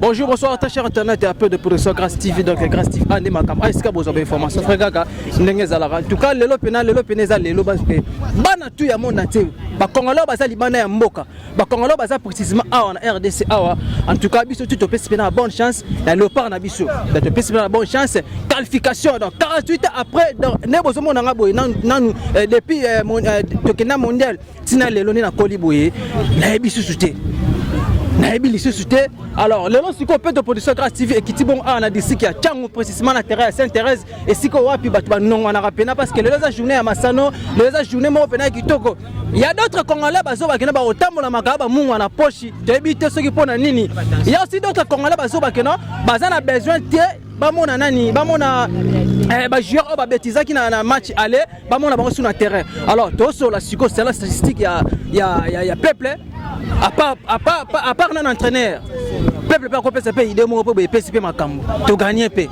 Bonjour, bonsoir, très cher internaute et un peu de production Grâce TV. Donc, Grâce TV, ah, makam, ah, esika bozwa ba information, frère kaka, ndenge ezalaka. En tout cas, lelo pena eza lelo parce que bana tout ya monde entier, ba Congolais baza libanda ya mboka, ba Congolais baza précisément awa na RDC awa. En tout cas, biso tout topesi pena bonne chance na Léopard na biso. Donc topesi pena bonne chance, qualification donc 48 ans après donc ne bozomona nga boye nanu depuis tokenda mondial tina lelo nde nakoli boye, nayebi susu te, nayebi lisusu te. Alors lelo sikoyo mpe production Grâce TV ekiti bongo awa na district ya Tshangu, précisément na terrain ya Sainte Thérèse, esika wapi bato banongwanaka pena, parce que lelo eza journée ya masano, lelo eza journée moko pena ya kitoko. Ya d'autres Congolais bazobakena bakotambola makaya bamungwa na poshi, toyebi te soki mpo na nini. Ya aussi d'autres Congolais bazobakena baza na besoin te bamona nani, bamona bajoueur oyo babetizaki na match aller, bamona bango sur na terrain. Alors tosola sikoyo sela statistique ya peuple, à part nana entraîneur, peuple mpe akopesa mpe idée moko mpo boye epesi mpe makambo, toganye mpe,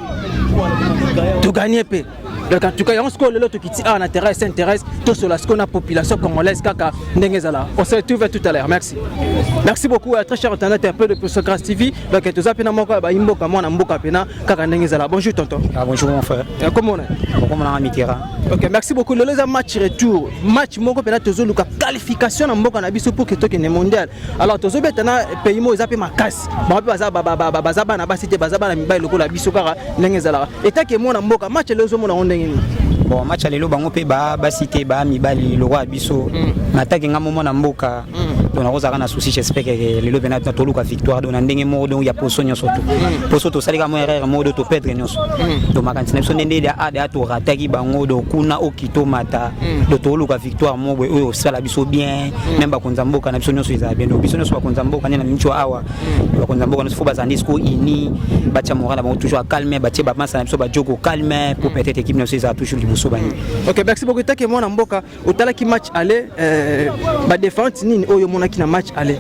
toganye mpe. Donc en tout cas, yango sikoyo lelo tokiti awa na terrain Sainte Thérèse, tosola sikoyo na population congolaise kaka ndenge ezala. On se retrouve tout à l'heure. Merci, merci beaucoup, très cher internaute un peu de plus Grâce TV. Donc toza mpena moko ya bayimboka, mwana mboka mpena kaka ndenge ezala. Bonjour tonton. Ah, bonjour mon frère. Comment on est? Comment on a Mitterrand. Ok, merci beaucoup. Lelo eza match retour, match moko mpena tozoluka qualification na mboka na biso pour que tokende mondial. Alors tozobeta na pays moko eza mpe makasi, bango mpe baza bana basi te, baza bana mibali lokola biso kaka ndenge ezalaka. Etake mwana mboka, match lelo ozomona yango ndenge nini? Bon, match ya lelo, bango mpe ba basi te, ba mibali lokola biso. Nataki nga momo na mboka, donc nakozalaka na souci. J'espère que lelo mpena toluka victoire, donc na ndenge moko, donc ya poso nyonso to poso tosali ka mwa erreur moko, donc toperdre nyonso. Donc makanisi na biso nde nde ada torataki bango, donc kuna oki tomata, donc toluka victoire moko boye oyo osala biso bien. Même bakonzi ya mboka na biso nyonso ezala bien. Donc biso nyonso bakonzi ya mboka nde na miniti awa, bakonzi ya mboka nyonso faut bazala nde siko uni, batia moral na bango toujours calme, batie bamasa na biso bajoko calme, pour peut-être équipe na biso ezala toujours liboso bani. Ok, merci beaucoup. Etake mwana mboka, otalaki match aller, badéfense nini oyo omonaki na match aller?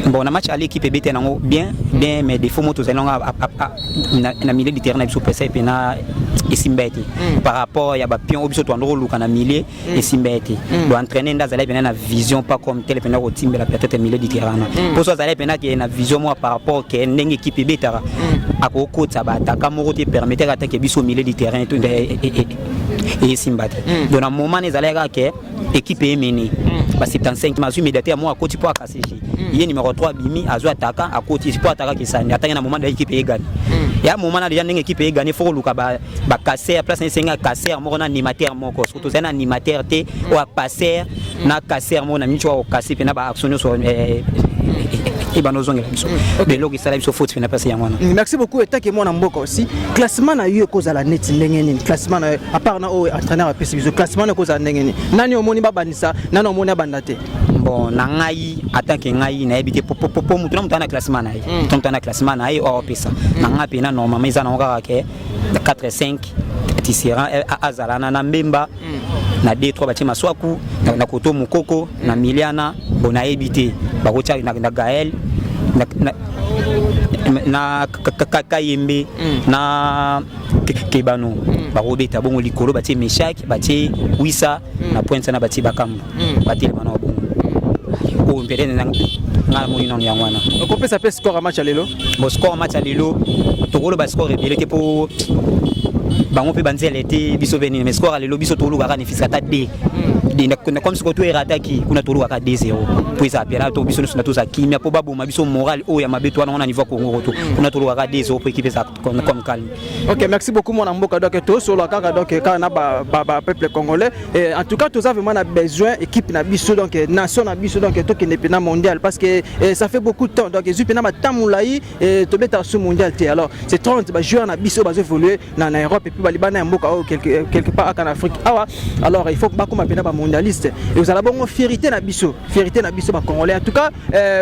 Bon, na match aller, équipe ebete nango bien bien, mais défaut mo tozali nango na milieu du terrain na biso, pesa epe na esimba ete par rapport ya bapion oyo biso toando koluka na milieu, esimba ete. Donc entraîneur nde azali pena na vision pas comme tel pena kotimbela peut-être milieu du terrain na mposo azali pena ke na vision moko par rapport ke ndenge équipe ebetaka, akokotisa baataka moko te permettre ata ke biso milieu du terrain esimba te. Donc na moment ezalaki kaka ke équipe emene ba 75, azwi médiateur moko akoti mpo akase ye numéro 3 abimi, azwi ataka, akoti mpo ataka kesani atangi na moment da équipe egani ya moment na déjà ndenge équipe egani, faut koluka bacasseur place na esenga casseur moko na animateur moko. Soki tozali na animateur te oyo apasser na casseur moko na miniti oyo akokase mpena baaction nyonso ebanda ozongela biso, beloko esala biso faute mpena mpasi yango wana. Merci beaucoup. Etake mwana mboka aussi, classement na yo ekozala neti ndenge nini? Classement na yo, à part na oyo entraîneur apesi biso, classement na ekozala ndenge nini? Nani omoni babandisa, nani omoni abanda te? Bon, na ngai, en tant que ngai, nayebi te po mutu na mutu ana classement na ye, to mutu ana classement na ye oyo apesa. Na ngai mpena normalement eza nango kaka ke 4 5 Tisserand azala na Mbemba, na 2 3 batie Maswaku na koto Mokoko na Miliana. Bon, nayebi te bakotia na Gaël na Kayembe na Kebano, bakobeta bongo likolo batie Meshak, batie Wisa na pointe na batie Bakambu, batelema na bongo oyo peut-être nga namoni nano yango wana. Okopesa mpe score ya match ya lelo? Bon, score match ya lelo, tokoloba score ebele te mpo bango mpe banzele te, biso mpe nini, mais score ya lelo biso tolukaka ne fisika ata d comme sikoyo toerataki kuna, tolukaka 2-0 mpo ezala pena to biso nyonso na tozala kimia mpo baboma biso moral oyo ya mabe to wana na niveau ya Kongo to kuna, tolukaka 2-0 mpo équipe ezala comme calme. Ok, merci beaucoup mwana mboka. Donc tosola kaka, donc kaka na bapeuple congolais. Et en tout cas, toza vraiment na besoin équipe na biso, donc nation na biso, donc tokende mpena mondial, parce que ça fait beaucoup de temps, donc ezwi mpena batemps molai tobetaka su mondial te. Alors c'est 30 bajoueur na biso bazo évoluer na Europe et puis balibana ya mboka oyo quelque part aka na Afrique awa. Alors il faut bakoma mpena bamondialiste, ezala bongo fierté na biso, fierté na biso bacongolais. En tout cas,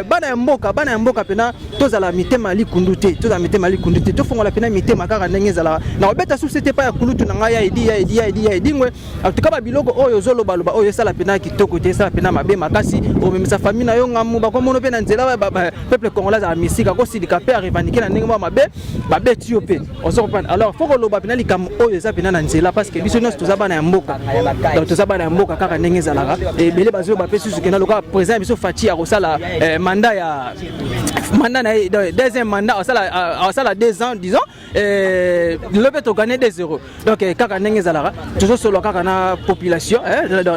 bana ya mboka, bana ya mboka mpena tozala mitema likundu te, tozala mitema likundu te, tofongola mpena mitema kaka ndenge ezalaka na kobeta susu te pa ya kulutu na ngai ya edi, ya edi, ya edi, ya edingwe. En tout cas, babiloko oyo ozolobaloba oyo esala mpena kitoko te, esala mpena mabe makasi, omemisa famille na yo ngamu, bakomono mpe na nzela. Peuple congolais azala misika, akosilika mpe arevendiquer na ndenge moko mabe, babeti yo mpe, ozo comprendre. Alors faut koloba mpena likambo oyo eza mpena na nzela, parce que biso nyonso toza bana ya mboka, donc toza bana ya mboka kaka. Kaka ndenge ezalaka, ebele bazoyoba mpe susu kenda lokola président ya biso Fatshi akosala mandat ya mandat na ye, deuxième mandat, asala 2 ans, disons lelo mpe togagner 2-0. Donc kaka ndenge ezalaka, tozosolola kaka na population,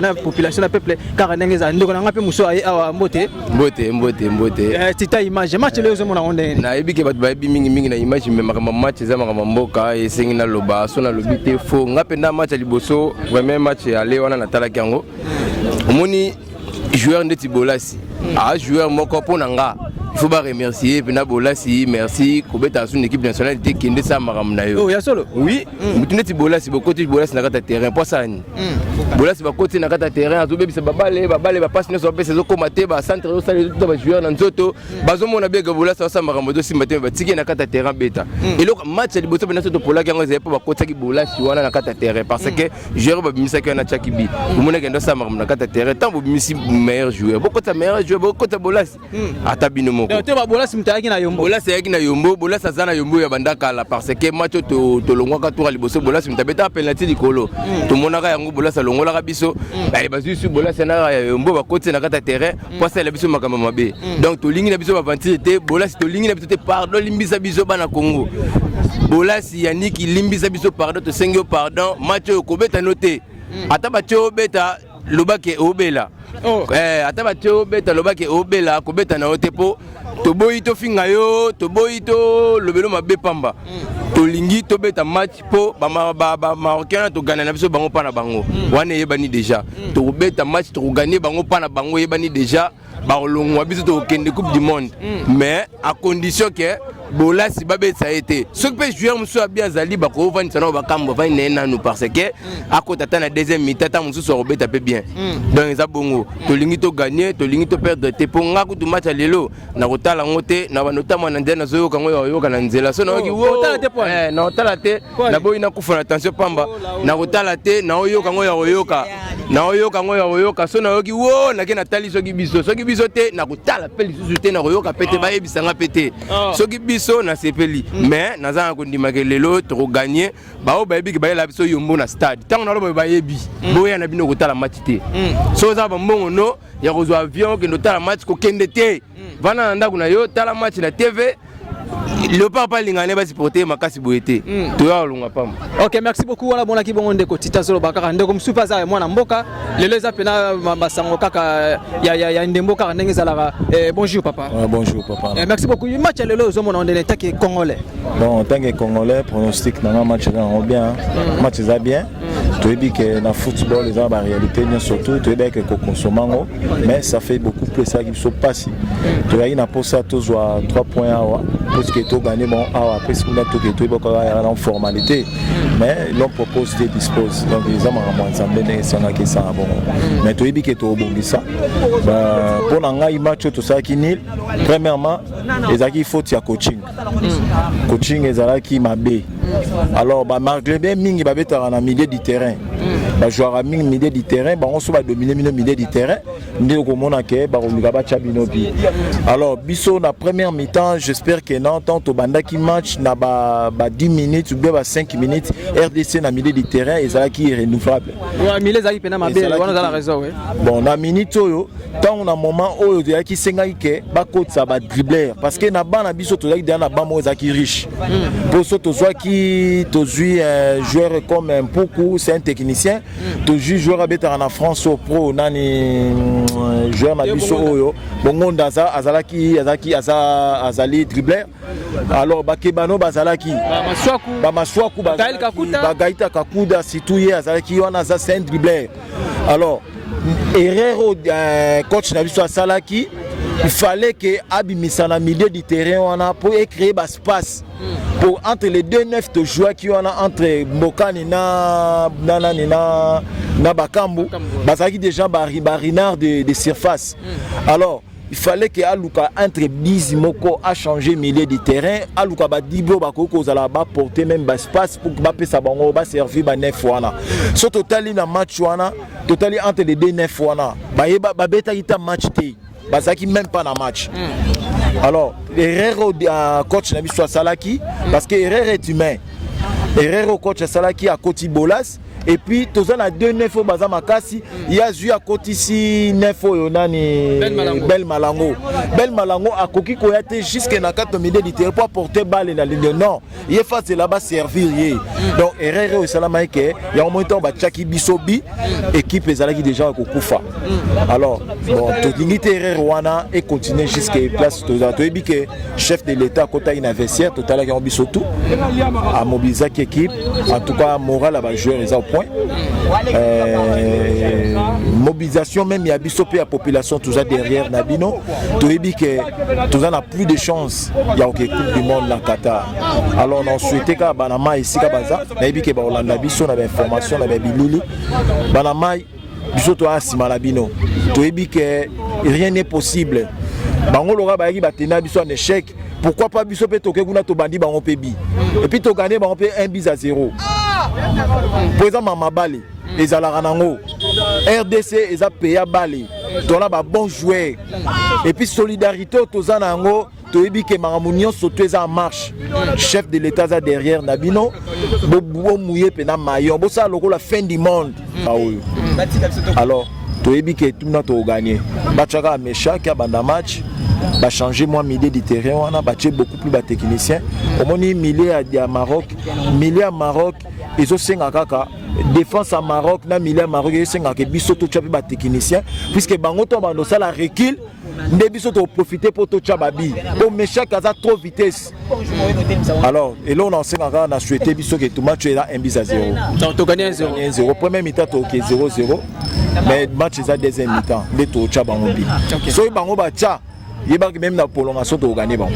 na population, na peuple, kaka ndenge ezala. Ndeko na nga mpe mosu aye awa, mbote. Mbote, mbote, mbote. Tita, image match lelo, ozomona ngo ndenge? Nayebi ke bato bayebi mingimingi na image, mais makambo match eza makambo mboka. Esengi naloba so nalobi te fo nga mpenza. Match ya liboso, vraiment match ale wana natalaki yango, omoni joueur ndeti Bolasi, a joueur moko mpo na nga il faut baremercier mpena Bolasi. Merci kobeta asu na équipe nationale te, kende sala makambo na yo. Ya solo. Oui, mutu neti Bolasi, bokoti Bolasi na kati ya terrain mpo asala nini? Bolasi bakoti na kati ya terrain, azobebisa babale babale, bapasi nyonso bapesa ezokóma te, bacentre ezosala, ezotuta bajoueur na nzoto. Bazomona bega Bolasi asala makambo ezosimba te, batiki ye na kati ya terrain beta eloko. Match ya liboso mpena so topolaki yango, ezali mpo bakotisaki Bolasi wana na kati ya terrain, parce que joueur babimisaki wana atiaki bi omonaki endo asala makambo na kati ya terrain. Ntango bobimisi meilleur joueur, bokota meilleur joueur, bokota Bolasi ata bino moko. Te, Bolasi moto ayaki na yombo. Bolasi ayaki na yombo, Bolasi aza na yombo ya banda kala, parce que match oyo tolongwaka tour ya liboso, Bolasi moto abetaka penalty likolo, tomonaka yango. Bolasi alongolaka biso, bazwi su Bolasi anaka ya yombo, bakoti na kati ya terrain po asalela biso makambo mabe. Donc tolingi na biso baventure te. Bolasi, tolingi na biso te, pardon, limbisa biso bana Congo. Bolasi Yaniki, limbisa biso, pardon, tosengi yo pardon. Match oyo kobeta no te, ata batie obeta, lobake obela. Ata batie obeta, lobake obela, kobeta na yo te, mpo toboyi tofinga yo, toboyi tolobelo mabe pamba. Tolingi tobeta match mpo bamarocain wana togana na biso bango mpa na bango wana eyebani déjà. Tokobeta match, tokogagner bango mpa na bango, eyebani déjà. Bakolongwa biso, tokokende Coupe du monde, mais à condition ke Bolasi babetisa ye te. Soki mpe joueur mosusu abi azali, bakovandisa nao bakambo, avandi na ye nanu, parce que akota ata na deuxième mi-temps, ata mosusu akobeta mpe bien. Donc eza bongo, tolingi togagner, tolingi toperdre te. Mpo nga kutu match ya lelo nakotala yango te, na bando otambola na nzela, nazoyoka yango ya koyoka na nzela so nayoki naotala te, naboyi nakufa na tension pamba. Nakotala te, naoyoka yango ya koyoka, naoyoka yango ya koyoka. So nayoki wo, nake natali. Soki biso, soki biso te, nakotala mpe lisusu te, nakoyoka mpe te, bayebisanga mpe te. Soki biso, nasepeli, mais naza na kondimaka lelo tokogagner. Bao bayebi ke bayela biso yombo na stade, ntango naloba bayebi, boya na bino kotala match te. So oza bambongo no ya kozwa avion okende otala match, kokende te, vanda na ndako na yo, tala match na TV. Léopard mpe alingaka ne basupporter makasi boye te, toya kolonga pamba. Ok, merci beaucoup. Wana bonaki bongo ndeko Tita azoloba kaka. Ndeko mosusu mpe aza mwana mboka. Lelo eza mpena basango kaka ya ndembo, kaka ndenge ezalaka. Bonjour papa. Ouais, bonjour papa. Merci beaucoup. Match ya lelo, ozomona ndenge tant que Congolais? Bon, en tant que Congolais, pronostic nanga, match eza yango bien, match eza bien. Toyebi ke na football eza na baréalité nyonso, surtout toyebi ke kokonsoma yango, mais ça fait beaucoup plus, esalaki biso mpasi. Toyaki na mposa tozwa 3 points awa puisque togagner. Bon, awa apesi kuna, toke toyebi kaka yaka na formalité, mais l'homme propose, Dieu dispose. Donc eza makambo ya Nzambe ndenge esangaki esala bongo, mais toyebi ke tobongisa. Mpo na ngai, match oyo tosalaki nul, premièrement ezalaki faute ya coaching. Coaching ezalaki mabe. Alors bamaghrébin mingi babetaka na milieu du terrain, bajouaka mingi milieu du terrain. Bango so badomine bino milieu du terrain, nde okomona ke bakoluka batya bino bi. Alors biso na première mi-temps, j'espère que non, tant tobandaki match na ba 10 minutes ou bien ba 5 minutes, RDC na milieu du terrain ezalaki irrénouvelable. Milieu ezalaki mpena mabe wana, eza na raison, oui. Bon, na minute oyo, ntango na moment oyo toyaki, esengaki ke bakotisa badribbleur, parce que na bana biso tozalaki deja na ba moko ezalaki riche, mpo so tozwaki, tozwi un joueur comme Mpuku, c'est un technicien. Tozwi joueur abetaka na France au pro, nani, joueur na biso oyo Bongonda, azalaki azalaki aza azali dribbleur. Alors bakebano bazalaki, Bamaswaku, Bagaita Kakuda, surtout ye azalaki wana, aza, c'est un dribbleur. Alors erreur oyo coach na biso asalaki, il fallait que abimisa na milieu du terrain wana mpo ecréer baspace pour entre les deux neuf. Tojouaki wana entre Mbokani na nani na Bakambu, bazalaki déjà barenard de surface. Alors il fallait que aluka entre 10 moko achanger milieu du terrain, aluka badribble oyo bakoki kozala baporter même baspace pour bapesa bango baservir baneuf wana. So totali na match wana, totali entre les deux neuf wana, bayeba babetaki ta match te, bazalaki même pas na match. Alors erreur oyo coach na biso asalaki, parce que erreur est humain, erreur oyo coach asalaki, akoti Bolas. Et puis toza na 2 9 oyo baza makasi. Ye azwi, akotisi 9 oyo nani? Bel Malango. Bel Malango. Bel Malango akoki koya te jusque na kati milieu du terrain po apporter balle na ligne. Non, ye face là baservir ye. Donc erreur oyo esalamaki ke yango moi, ntango batiaki biso but, équipe ezalaki déjà ya kokufa. Alors bon, tolingi te erreur wana econtinue jusque place tozala. Toyebi ke chef de l'État akotaki na vestiaire, totalaki yango biso tout, amobilisaki équipe. En tout cas, moral ya bajoueur eza au point. Mobilisation même ya biso mpe ya population, toza derrière na bino. Toyebi ke toza na plus de chance ya koke Coupe du monde na Qatar. Alors na souhaite kaka bana mai esika baza, nayebi ke bakolanda biso na bainformation na babilili. Bana mai, biso toya nsima na bino. Toyebi ke rien n'est possible. Bango loka bayaki batena biso en échec, pourquoi pas biso mpe toke kuna, tobandi bango mpe but et puis togagner bango mpe 1 but à 0, mpo eza mama bale ezalaka nango. RDC eza pays ya bale, tona babon joueur et puis solidarité oyo toza na yango. Toyebi ke makambo nyonso to eza en marche. Chef de l'État aza derrière na bino. Bomuye mpenza maillot, bosala lokola fin du monde oyo. Alors toyebi ke tuna tokogagner. Batiaka Meshak abanda match, bachanger mwa milieu du terrain wana, batie beaucoup plus batechnicien. Omoni milieu ya Maroc, milieu ya Maroc ezosenga kaka défense ya Maroc na milieu ya Maroc ezosengaka biso totya mpe batechnicien, puisque bango to bando osala recul nde biso toprofite mpo totya babi, mpo Meshak aza trop vitesse. Alors eloko na osenga kaka, na souhaite biso ke to match eza 1 but à 0. Donc togagner 1-0. 1-0. Premier mi-temps toke 0-0, mais match eza deuxième mi-temps nde totya bango but. Soki bango batya, yebaki même na prolongation tokogagner bango.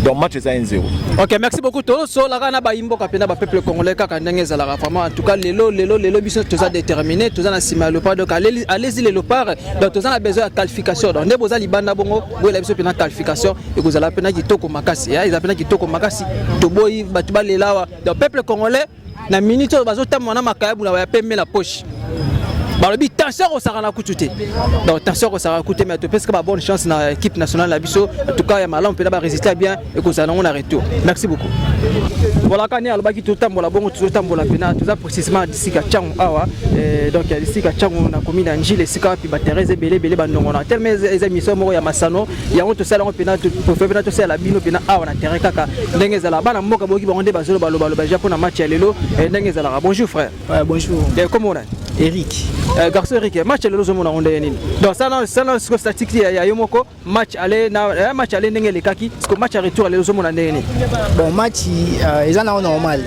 Donc match eza 1-0. Ok, merci beaucoup. Tosolaka na bayimboka mpena bapeuple congolais kaka ndenge ezalaka. Vraiment, en tout cas, lelo lelo lelo biso toza déterminé, toza na nsima ya Léopard. Donc allez-y les Léopards. Donc toza na besoin ya qualification. Donc nde boza libanda bongo, boyela biso mpena qualification, ekozala mpena kitoko makasi. Eza mpena kitoko makasi. Toboyi bato balela awa. Donc peuple congolais, na minute oyo bazotambola na makayabu na baya pembe na poche, balobi tension kosaka na kutu te. Donc tension kosaka kutu te, mais topesika ba bonne chance na équipe nationale na biso. En tout cas ya malamu mpena, barésultat bien ekozala nango na retour. Merci beaucoup. Voilà, kani alobaki totambola bongo, tozotambola mpena, toza précisément disika Ntiango awa. Donc disika Ntiango na commune ya Njile, esika wapi baterrain eza ebele ebele, bandongo na telema. Eza émission moko ya masano, yango tosala yango mpena, préfère mpena tosala bino mpena awa na terrain kaka ndenge ezala. Bana mboka boyoki bango nde bazoloba lobaloba déjà mpona match ya lelo ndenge ezalaka. Bonjour frère. Ouais, bonjour. Comment on a Eric. Garçon Eric, match lelo ozomona ngo ndenge nini? Donc sana siko statistique ya yo moko, match aller na match aller ndenge elekaki, siko match ya retour lelo ozomona ndenge nini? Bon, match eza nango normal.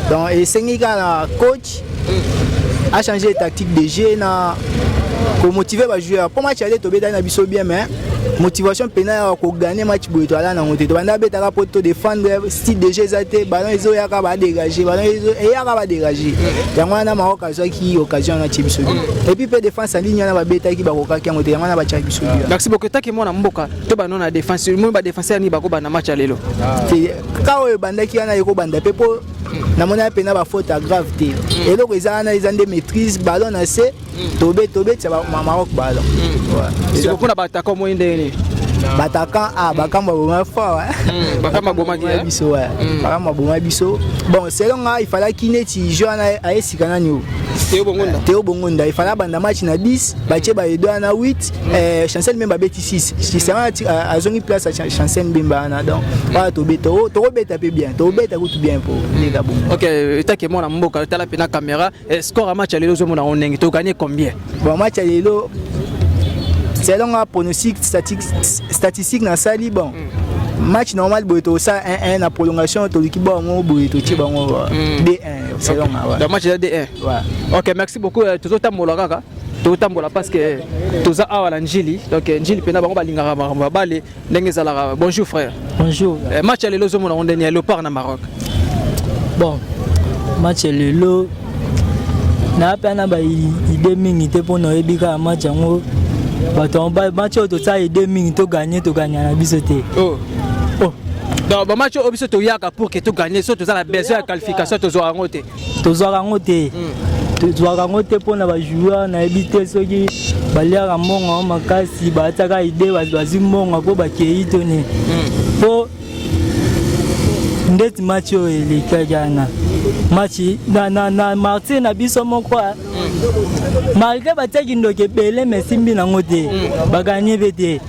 Donc esengi kaka na coach a changé tactique de jeu na komotiver bajoueur, mpo match aller tobetaki na biso bien, mais motivation mpena ya kogagner match boye toala nango te. Tobanda betaka mpo todéfendre, style de jeu eza te. Ballon ezoyaka, badégage, ballon eyaka, badégage. Yango wana Maroc azwaki occasion wana, atie biso but. Et puis mpe défense en ligne wana babetaki, bakokaki yango te, yango wana batiaki biso but. Merci beaucoup. Taki mwana mboka, to bano na défense moi, badéfenseur nini bakobanda match ya lelo? Te, ka oyo ebandaki wana ekobanda mpe, mpo namoni mpena bafaute ya grave te. Eloko eza wana eza nde maîtrise ballon na se, tobetisa Maroc ballon. Siko mpona baataka, omoni ndenge nini? Bataka ah, bakambo aboma fort. Bakambo abomaki. Biso, bakambo aboma biso. Bon, selon nga, il fallaki neti jeu wana ayesika nani o Teo Bongonda. Teo Bongonda, il fallait abanda match na 10, batie baedo wana 8, Chancel Mbemba abeti 6, justement azongi place ya Chancel Mbemba wana. Donc wana tobeta, tokobeta mpe bien, tokobeta kutu bien mpo ndeka bongo. Ok, etake mwana mboka, tala mpe na caméra, score ya match ya lelo ozomona ngo ndenge, togagner combien? Bon, match ya lelo, selon nga pronostic statistique nasali, bon, match normal boye tosala 1-1, na prolongation toluki bango boye, totie bango 2-1 selon nga. Donc match eza 2-1? Ouais. Ok, merci beaucoup. Tozotambola kaka, tozotambola parce que toza awa na Njili. Donc Njili mpena bango balingaka makambo ya bale ndenge ezalaka. Bonjour frère. Bonjour. Match ya lelo ozomona ngo ndeni ya Léopard na Maroc? Bon, match ya lelo naa mpe na baidée mingi te, mpona oyebi kaka match yango, bato match oyo tosala idée mingi togagner, togagner na biso te. Oh. Oh. Donc bamatch oyo biso toyaka pour ke togagner, so toza na besoin ya qualification, tozwaka yango te? Tozwaka yango te, tozwaka yango te mpona bajoueur. Nayebi te soki baliaka mbongo yango makasi, batiaka idée, bazwi mbongo mpo bakei to nini, mpo ndeti match oyo elekaki wana. Match na Martyr na biso moko, malgré batiaki ndoki ebele, mais esimbi nango te, baganye mpe te.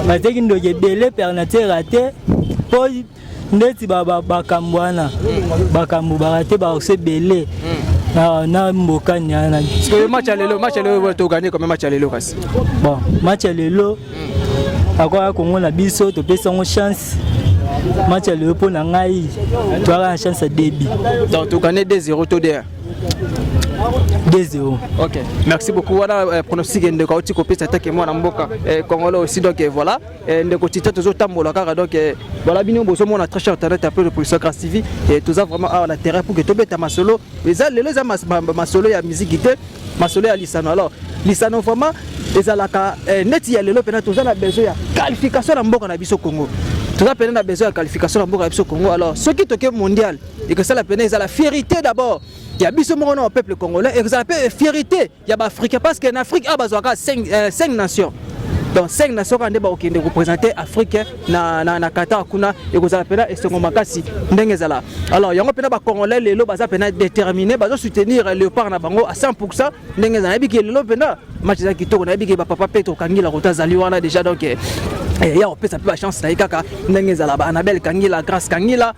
Batiaki ndoki ebele, penalty raté, mpo ndeti bakambo wana, bakambo barate baoso ebele na mbokani wana. Match ya lelo, match ya lelo, toganye comme match ya lelo kasi? Bon, match ya lelo akoya Kongo na biso, topesi yango chance. Match ya lelo, mpo na ngai, toyaka na chance ya début. Donc toganye 2-0 to 2? 2-0. Ok, merci beaucoup. Wana pronostic ndeko auti kopesa take mwana mboka congolais aussi. Donc voilà, ndeko Tita, tozotambola kaka. Donc voilà, bino bozomona, très cher internet après de Production Grâce TV, toza vraiment awa na terrain pour que tobeta masolo. Eza lelo, eza masolo ya musique te, masolo ya lisano. Alors lisano vraiment ezalaka neti ya lelo mpena toza na besoin ya qualification na mboka na biso Congo. Toza pene na besoin ya qualification na mboka na biso Congo. Alors soki toke mondial, ekosala pene ezala fierté d'abord ya biso moko na peuple congolais, ekozala mpe fierté ya baafricain, parce que na Afrique awa bazwaka 5 nations. Donc 5 nations kaka nde bakokende koprésente Afrique na Qatar kuna. Ekozala mpena esengo makasi ndenge ezala. Alors yango mpena bacongolais lelo baza mpena déterminé, bazosoutenir Léopard na bango à 100 ndenge ezala. Nayebi ke lelo mpena match eza kitoko. Nayebi ke bapapa Petro Kangila kota azali wana déjà. Donc ya kopesa mpe bachance na ye kaka ndenge ezala, ba Annabelle Kangila, Grâce Kangila,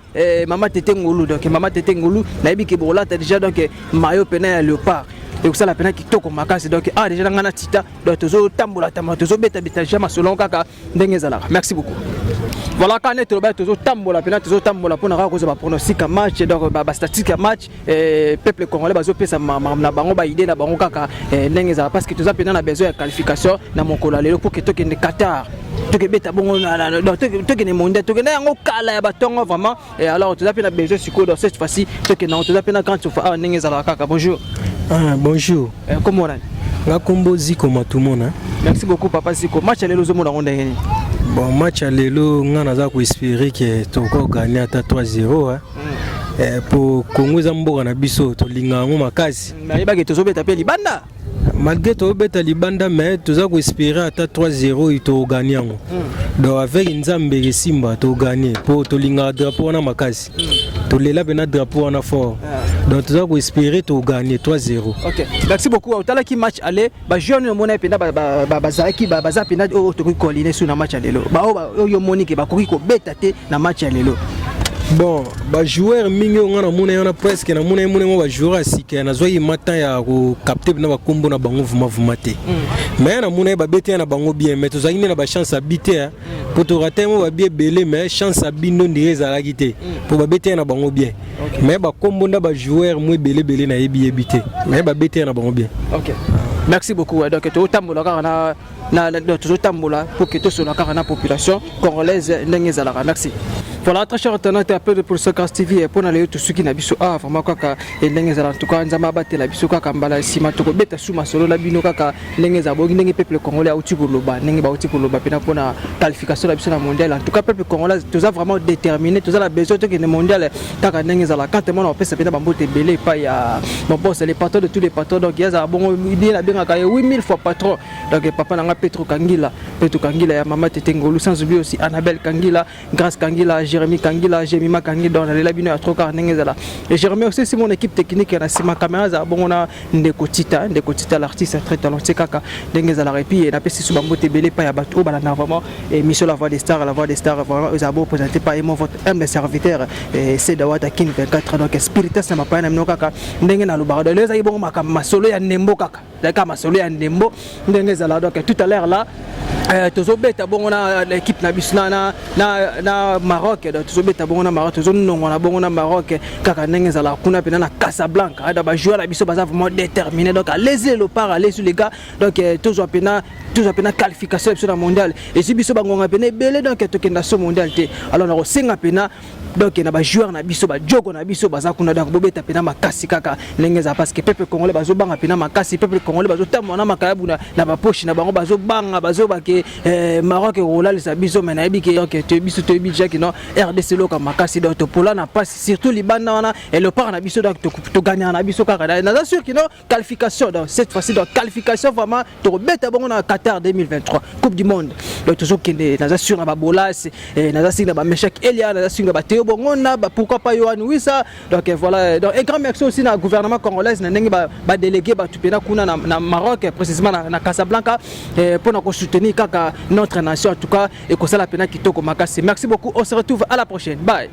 mama Tete Ngolu. Donc mama Tete Ngolu, nayebi ke bokolata déjà donc maillot pena ya Léopard, ekosala mpena kitoko makasi. Donc ah, déjà na ngai na Tita, donc tozotambola tambola, tozobetabeta déjà masolo kaka ndenge ezalaka. Merci beaucoup. Voilà, kaka nde toloba, tozotambola mpena, tozotambola mpona kaka kozwa bapronostic ya match, donc bastatistique ya match. Peuple congolais bazopesa na bango baidée na bango kaka ndenge ezala, parce que toza mpena na besoin ya qualification na mokolo ya lelo pour que tokende Qatar, tokebeta bongo, tokende mondial, tokende yango kala ya batongo vraiment. Et alors toza mpe na besoin sikoyo, dans cette fois-ci tokende yango. Toza mpe na grande sofa awa ndenge ezalaka kaka. Bonjour. Ah, bonjour. Kombo nani? Nga kombo Ziko Matumona. Merci beaucoup, papa Ziko. Match ya lelo, ozomona yango ndenge nini? Bon, match ya lelo, nga naza koespérer ke tokoganye ata 3-0, eh, po Kongo eza mboka na biso, tolinga yango makasi. Nayebaki tozobeta mpe libanda. Malgré tozobeta libanda, mais toza koespérer ata 3-0, tokoganye yango. Donc avec Nzambe esimba, toganye, po tolingaka drapeau wana makasi. Tolela mpena drapeau wana fort. Donc toza koespérer toganye 3-0. Ok, merci beaucoup. Otalaki match aller, bajoueur nini omona mpenza bazalaki, baza mpenza oyo tokoki koaligner su na match ya lelo, baoyo omoni ke bakoki kobeta te na match ya lelo? Bon, bajoueur mingi oyo nga namona wana, presque namona ye mona mwa bajoueur ya sika, nazwaki matan ya kocapter mpena bakombo na bango vuma te, mais namona ye babeti ya na bango bien, mais tozalaki nde na bachance abi te, po torate mo babi ebele, mais chance abi ndo ndire ezalaki te, po babeti ya na bango bien. Mais bakombo nda bajoueur mo ebele ebele nayebi yebi te, mais babeti ya na bango bien. Ok, merci beaucoup. Donc tozotambola kaka na tozotambola pour que tosola kaka na population congolaise ndenge ezalaka. Merci. Voilà, très cher internaute appel de Production Grâce TV, mpona lelo tosuki na biso ah vraiment kaka ndenge ezala. En tout cas, Nzambe abatela biso kaka. Mbala nsima tokobeta su masolo na bino kaka ndenge ezala. Boyoki ndenge peuple congolais auti koloba, ndenge bauti koloba mpena mpona qualification na biso na mondial. En tout cas, peuple congolais toza vraiment déterminé, toza na besoin tokende mondial kaka ndenge ezala. Kante mwana bapesa mpena bambote ebele epai ya mon boss, le patron de tous les patrons. Donc ye azala bongo, ye nabengaka ye 8000 fois patron. Donc papa na nga Petro Kangila, Petro Kangila ya mama Tete Ngolu, sans oublier aussi Annabelle Kangila, Grâce Kangila, Jérémy Kangila, Jemima Kangila. Donc nalela bino ya trop kaka ndenge ezala. Et Jérémy aussi, c'est mon équipe technique na nsima caméra, ezala bongo na ndeko Tita, ndeko Tita l'artiste très talentueux kaka ndenge ezalaka. Et puis napesi su bambote ebele epai ya bato oyo balanda vraiment émission La Voix des Stars. La Voix des Stars vraiment ezala bo présenté par moi, votre humble serviteur, Sedawata Kin 24. Donc spiritas na mapaya na bino kaka ndenge nalobaka. Donc ezalaki bongo makambo masolo ya ndembo kaka, ezalaki kaka masolo ya ndembo ndenge ezala. Donc tout à l'heure là, tozobeta bongo na équipe na biso na Maroc. Donc tozobeta bongo na Maroc, tozonongwana bongo na Maroc kaka ndenge ezalaka kuna mpena na Casablanca. Donc bajoueur na biso baza vraiment déterminé. Donc allez-y Léopard, allez-y les gars. Donc tozwa mpena qualification ya biso na mondial. Ezwi biso bangonga mpena ebele, donc tokenda so mondial te. Alors nakosenga mpena donc na bajoueur na biso, bajoko na biso baza kuna, donc bobeta mpena makasi kaka ndenge ezala, parce que peuple congolais bazobanga mpena makasi. Peuple congolais bazotambola na makayabu na bapoche na bango. Bazobanga, bazoba ke Maroc ekolalisa biso, mais nayebi ke, donc biso toyebi déjà ke non, RDC loka makasi. Donc topola na mpasi, surtout libanda wana Léopard na biso. Donc togagnaka na biso kaka. Naza sûr ke non, qualification, donc cette fois-ci, donc qualification vraiment, tokobeta bongo na Qatar 2023, Coupe du monde. Donc tozokende. Naza sûr na babolas, naza sûr na bameshak Elia, naza sûr na bateo bongo na, pourquoi pas Yohan Wissa. Donc voilà. Donc un grand merci aussi na gouvernement congolaise na ndenge badélégué bato mpena kuna na Maroc, précisément na Casablanca, mpona kosoutenir kaka notre nation. En tout cas, ekosala mpena kitoko makasi. Merci beaucoup, on se retrouve à la prochaine, bye.